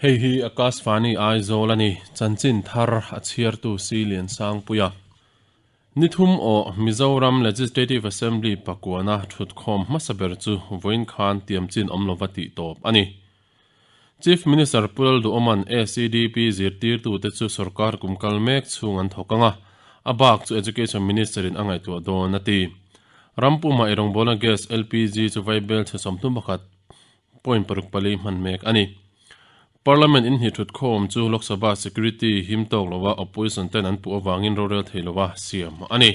Hei hi Akashvani Aizawl a ni, chanchin thar a chhiartu Si Liansangpuia. Ni thum aw Mizoram Legislative Assembly pakuana thutkhawm hmasa ber chu vawiin khan tiamchin awm lova tih tawp a ni. Chief Minister Pu Lalduhawma'n SEDP zirtirtute chu sorkar kum kal mek chhung an thawk ang a, a bak chu Education Minister-in a ngaihtuah dawn a ti. Rampuma eirawngbawlna gas LPG chu vaibel chhe 31 point paruk pali hman mek a ni. Parliament inhnih thutkhawm chu Lok Sabha security him tawk lova opposition ten an puh avangin rorel thei lova siam a ni.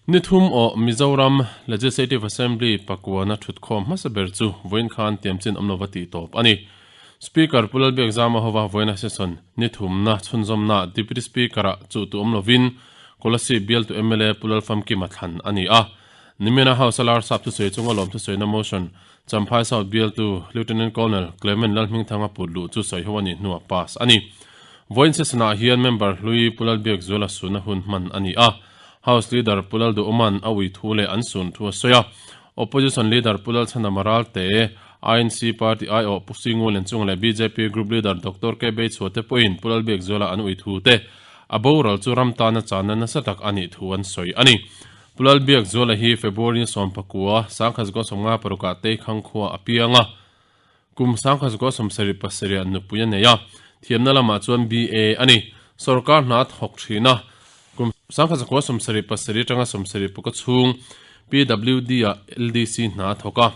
Ni thum aw Mizoram Legislative Assembly pakuana thutkhawm hmasa ber chu vawiin khan tiamchin awm lova tih tawp a ni. Speaker Pu Lalbiakzama hova vawiina session ni thumna chhunzawmna Deputy Speaker-ah chuhtu awm lovin Kolasib bialtu mla Pu Lalfamkima thlan a ni a. Nimina House a lar sap thusawi chunga lawm thusawina motion Champhai South bialtu Lieutenant Colonel Clement Lalhmingthanga put luh chu sawi ho a nih hnuah pass a ni. Vawiin session-ah hian member hlui Pu Lalbiakzuala sunna hun hman a ni a. House Leader Pu Lalduhawma'n a ui thu leh an sun thu a sawi a. Opposition Leader Pu Lalchhana Maralte, INC party aiawh Pu Singu Lenchunga leh bjp Group Leader Doctor K Beichhua te pawhin Pu Lalbiakzuala an ui thu te a boral chu ram tana channa nasa tak a nih thu an sawi a ni. Pu Lalbiakzuala hi February ni 19, 1956 ah Teikhang khua a piang a. Kum 1977 ah nupui a nei a, thiamna lamah chuan BA a ni. Sorkar hna a thawk thin a, kum 1977 atanga 70 chhung PWD ah LDC hna a thawk a.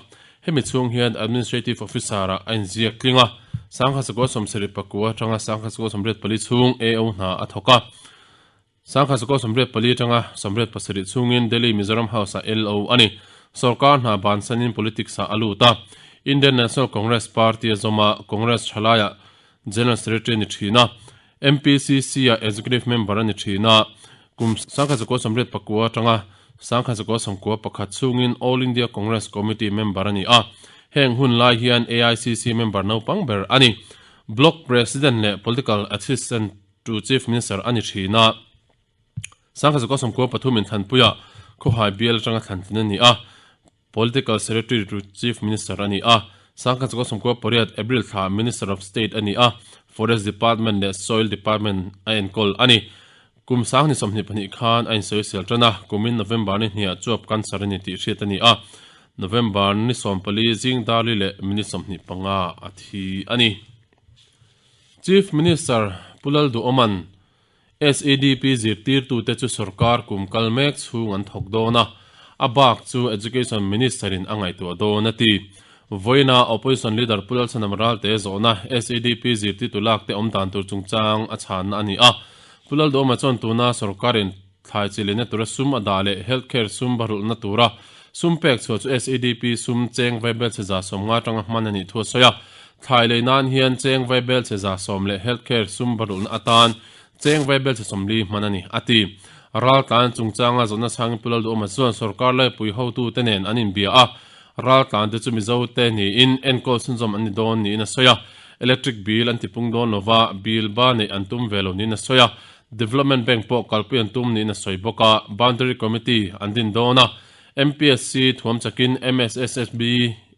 Hemi chhung hian Administrative Officer ah a inziak tling a, 1979 atanga 1984 chhung AO hna a thawk a. 1984 atanga 87 chhungin Delhi Mizoram House-ah LO a ni. Sorkar hna bansanin politics-ah a lut a. Indian National Congress Party a zawm a, Congress thalaiah General Secretary a ni thin a. MPCC-ah Executive Member a ni thin a. Kum 1989 atanga 1991 chhungin All India Congress Committee member a ni a. Heng hun lai hian AICC member naupang ber a ni. Block President leh Political Assistant Tu Chief Minister a ni thin a, 1993 in thlanpuiah Khawhai bial atanga thlantlin a ni a, Political Secretary to Chief Minister a ni a, 1998 April thla Minister of State a ni a, Forest Department leh Soil Department a enkawl a ni. Kum 2022 khan a insawisel tan a, kumin November ni hniah chuap cancer a ni tih hriat a ni a, November ni 14 zing darli leh minute 25 a thi a ni. Chief Minister Pu Lalduhawma'n SEDP zirtirtute chu sorkar kum kal mek chhung an thawk dawn a, a bak chu Education Minister-in a ngaihtuah dawn a ti. Vawiina Opposition Leader Pu Lalchhanam Ralte zawhna SEDP zirtirtu lakte awm dan tur chungchang a chhanna a ni a. Pu Lalduhawma chuan tuna sorkarin thlai chi lehna tura sum a dah leh Health Care sum barulhna tura sum pek chhuah chu SEDP sum cheng vaibel chhe 150 atanga hman a nih thu a sawi a. Thlai lei nan hian cheng vaibel chhe 110 leh Health Care sum barulhna atan cheng vaibel chhe 40 hman a ni, a ti. Raltlan chungchanga zawhna chhangin Pu Lalduhawma chuan sorkar laipui hotute nen an inbia a, raltlan te chu Mizote niin enkawl chhunzawm an ni dawn niin a sawi a. Electric bill an tipung dawn lova, bill ba neih an tum ve lo niin a sawi a. Development Bank pawh kalpui an tum niin a sawi bawk a, Boundary Committee an din dawn a, MPSC thuam chakin MSSSB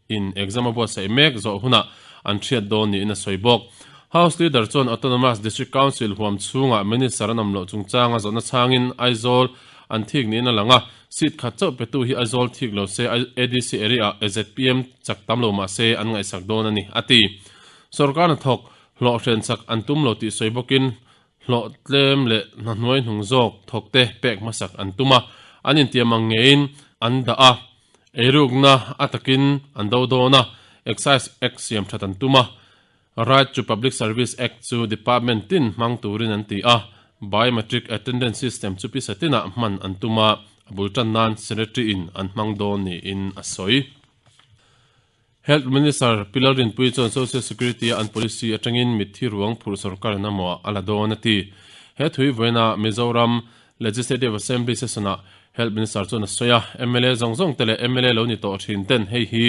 in exam a buatsaih mek zawh hunah an hriat dawn niin a sawi bawk. House Leader chuan Autonomous District Council huam chhungah Minister an awm loh chungchanga zawhna chhangin Aizawl an thik niin a lang a, seat khat chauh petu hi Aizawl thik lo se ADC area ah zpm chak tam lo mah se an ngaihsak dawn a ni, a ti. Sorkar hnathawk hlawh hrenchak an tum lo tih sawi bawkin Hlawh tlem leh hna hnuai hnung zawk thawkte pek hmasak an tum a, an intiam ang ngeiin an dah a, eirukna a takin an do dawn a, Excise Act siam that an tum a, Right to Public Service Act chu department tin hmang turin an ti a, Biometric Attendance System chu pisa tinah hman an tum a, a bul tan nan Secretary in an hmang dawn niin a sawi. Health Minister Pi Lalrinpuii chuan Social Security a an policy atangin mitthi ruang phurh sorkar an amawh a la dawn a ti. He thui vawiina Mizoram Legislative Assembly session-ah Health Minister chuan a sawi a, mla zawng zawng te leh mla lo ni tawh thin ten hei hi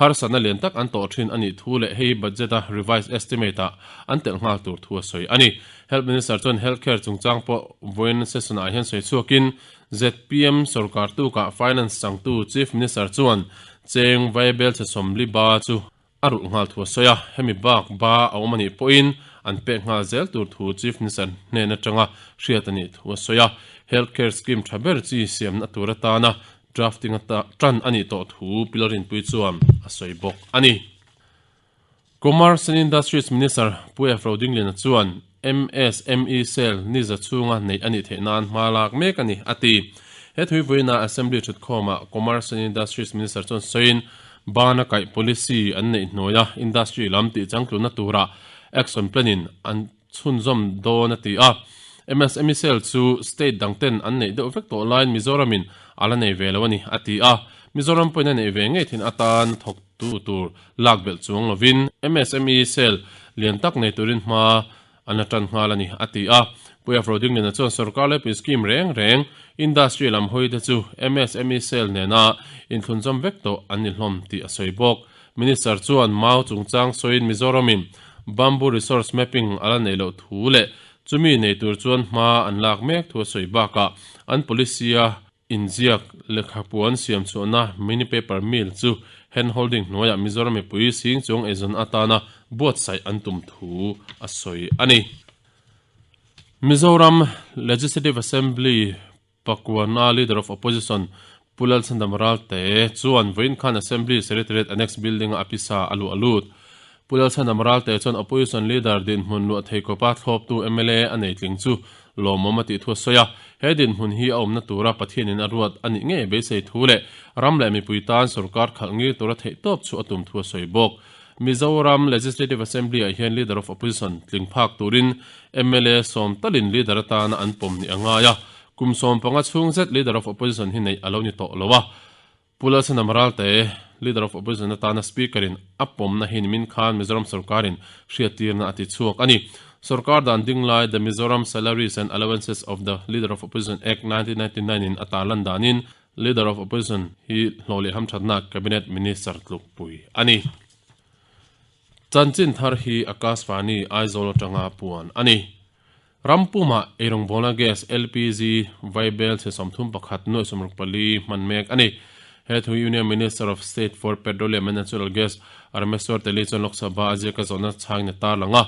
harsatna lian tak an tawh thin a nih thu leh hei budget a revised estimate-ah an telh nghal tur thu a sawi a ni. Health Minister chuan Health Care chungchang pawh vawiin session-ah hian sawi chhuakin Zpm sorkar tukah Finance changtu Chief Minister chuan cheng vaibel chhe 50 ba chu a rulh nghal thu a sawi a, hemi bak ba a awm a nih pawhin an pek nghal zel tur thu Chief Minister hnen atanga hriat a nih thu a sawi a, Health Care Scheme tha ber chi siamna tur atana drafting ata tan a nih tawh thu Pi Lalrinpuii chuan a sawi bawk a ni. Commerce and Industries Minister Pu F. Rodingliana chuan MSME Cell ni za chhunga neih a nih theih nan hma lak mek a ni, a ti. He thuivuina Assembly thutkhawmah Commerce and Industries Minister chuan sawiin, Bana kaih policy an neih hnuaia industry lam tih changtlunna turah action plan in an chhunzawm dawn a ti a. MSME Cell chu state dang ten an neih deuh vek tawh laiin Mizoramin a la nei ve lo a ni, a ti a. Mizoram pawhin a neih ve ngei thin atan thawk tu tur lak belh chuang lovin MSME Cell lian tak nei turin hma an la tan nghal a ni, a ti a. Pu Afro Dingliana chuan sorkar leh pui scheme reng reng industry lam hawi te chu MSME Cell nena inthlunzawm vek tawh an ni hlawm tih a sawi bawk. Minister chuan mau chungchang sawiin Mizoramin Bamboo Resource Mapping a la neih loh thu leh chumi nei tur chuan hma an lak mek thu a sawi bakah an policy-a Inziak lehkhapuan siam chhuahna Mini Paper Mill chu hand holding hnuaiah Mizoram mipui sing chuang eizawn atana buatsaih an tum thu a sawi a ni. Mizoram Legislative Assembly Pakuana Leader of Opposition Pu Lalchhandam Ralte chuan vawiin khan Assembly Secretariat Annex Building-a a pisa a luah lut. Pu Lalchhandam Ralte chuan Opposition Leader dinhmun luah thei kawpa thlawptu mla a nei tling chu lawmawm a tih thu a sawi a, he dinhmun hi a awmna tura Pathianin a ruat a nih ngei beisei thu leh ram leh mipui tan sorkar khalh ngir tura theihtawp chu a tum thu a sawi bawk. Mizoram Legislative Assembly-ah hian Leader of Opposition tling phak turin mla sawm talin Leader atana an pawm nih a ngai a, kum 15 chhung zet Leader of Opposition hi neih a lo ni tawh lo a. Pu Lalchhandam Ralte, Leader of Opposition atana Speaker-in a pawmna hi nimin khan Mizoram sorkarin hriattirna a ti chhuak a ni. Sorkar dan ding lai The Mizoram Salaries and Allowances of the Leader of Opposition Act 1999 in a tarlan danin Leader of Opposition hi hlawh leh hamthatna Cabinet Minister tlukpui a ni. Chanchin thar hi Akashvani Aizawl atanga puan a ni. Ram pumah eirawngbawlna gas, LPG, vaibel chhe 31 nuaih 64 hman mek a ni. He thu Union Minister of State for Petroleum and Natural Gas Rameswar Teli chuan Lok Sabha a ziaka zawhna chhangin a tarlang a.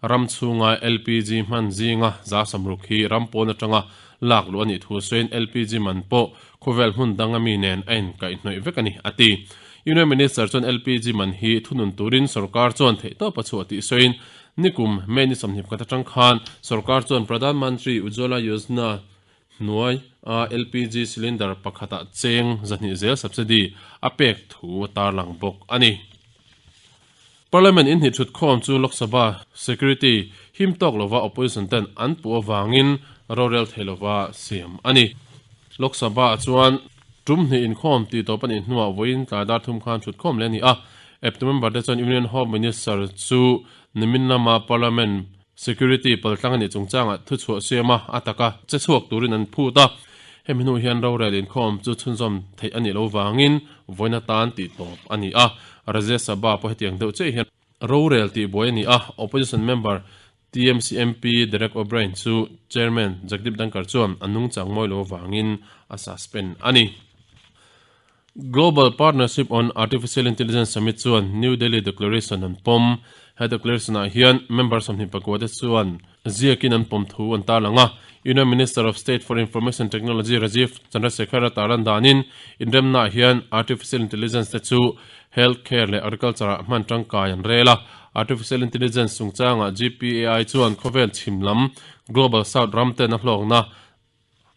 Ram chhunga LPG hman zinga 60 hi ram pawn atanga lak luh a nih thu sawiin LPG man pawh khawvel hmun danga mi nen a inkaihhnawih vek a ni, a ti. Union Minister chuan LPG man hi thunun turin sorkar chuan theihtawp a chhuah tih sawiin Nikum, May ni 21 atang khan sorkar chuan Pradhan Mantri Ujjwala Yojana hnuai a LPG cylinder pakhatah cheng 200 zel subsidy a pek thu a tarlang bawk a ni. Parliament inhnih thutkhawm chu Lok Sabha security him tawk lova opposition ten an puh avangin rorel thei lova siam a ni. Lok Sabha ah chuan tum hnih inkhawm tih tawp a nih hnuah vawiin tlai dar thum khan thutkhawm leh a ni a. Eptu member te chuan Union Home Minister chu nimin lama Parliament Security paltlang a nih chungchangah thuchhuah siam a, a taka che chhuak turin an phut a. Hemi hnu hian rorel inkhawm chu chhunzawm theih a nih lo vangin vawiin atan tih tawp a ni a. Rajya Sabha pawh hetiang deuh chiah hian rorel tihbuai a ni a, Opposition member TMC MP Derek O'Brien chu Chairman Jagdeep Dhankhar chuan a nungchang mawi lo avangin a suspend a ni. Global Partnership on Artificial Intelligence Summit chuan New Delhi Declaration an pawm. He declaration-ah hian member 24 te chuan ziakin an pawm thu an tarlang a. Union Minister of State for Information Technology Rajeev Chandrasekhar a tarlan danin inremnaah hian Artificial Intelligence te chu Health Care leh Agriculture-ah hman tangkai an rel a. Artificial Intelligence chungchangah GPAI chuan khawvel chhim lam Global South ram ten a hlawkna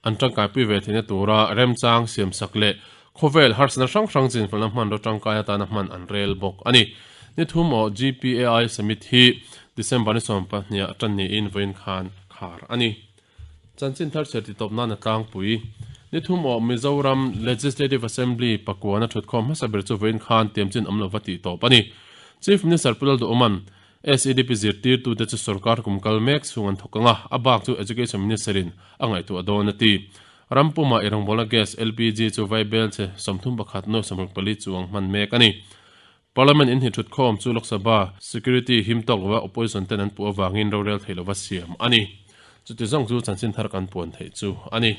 an tangkaipui ve theihna tura remchang siamsak leh khawvel harsatna hrang hrang chinfelna hmanraw tangkai atana hman an rel bawk a ni. Ni thum aw GPAI Summit hi December ni 12 ah tan niin vawiin khan khar a ni. Chanchin thar chhiar titawp nan a tlangpui. Ni thum aw Mizoram Legislative Assembly pakuana thutkhawm hmasa ber chu vawiin khan tiamchin awm lova tihtawp a ni. Chief Minister Pu Lalduhawman SEDP zirtirtute chu sorkar kum kal mek chhung an thawk ang a, a bak chu Education Minister-in a ngaihtuah dawn a ti. Ram pumah eirawngbawlna gas, LPG, chu vaibel chhe 31 nuai 64 chuang hman mek a ni. Parliament inhnih thutkhawm chu Lok Sabha security him tawk lova opposition ten an puh avangin rorel theih lova siam a ni. Chuti zawng chu chanchin thar kan puan theih chu a ni.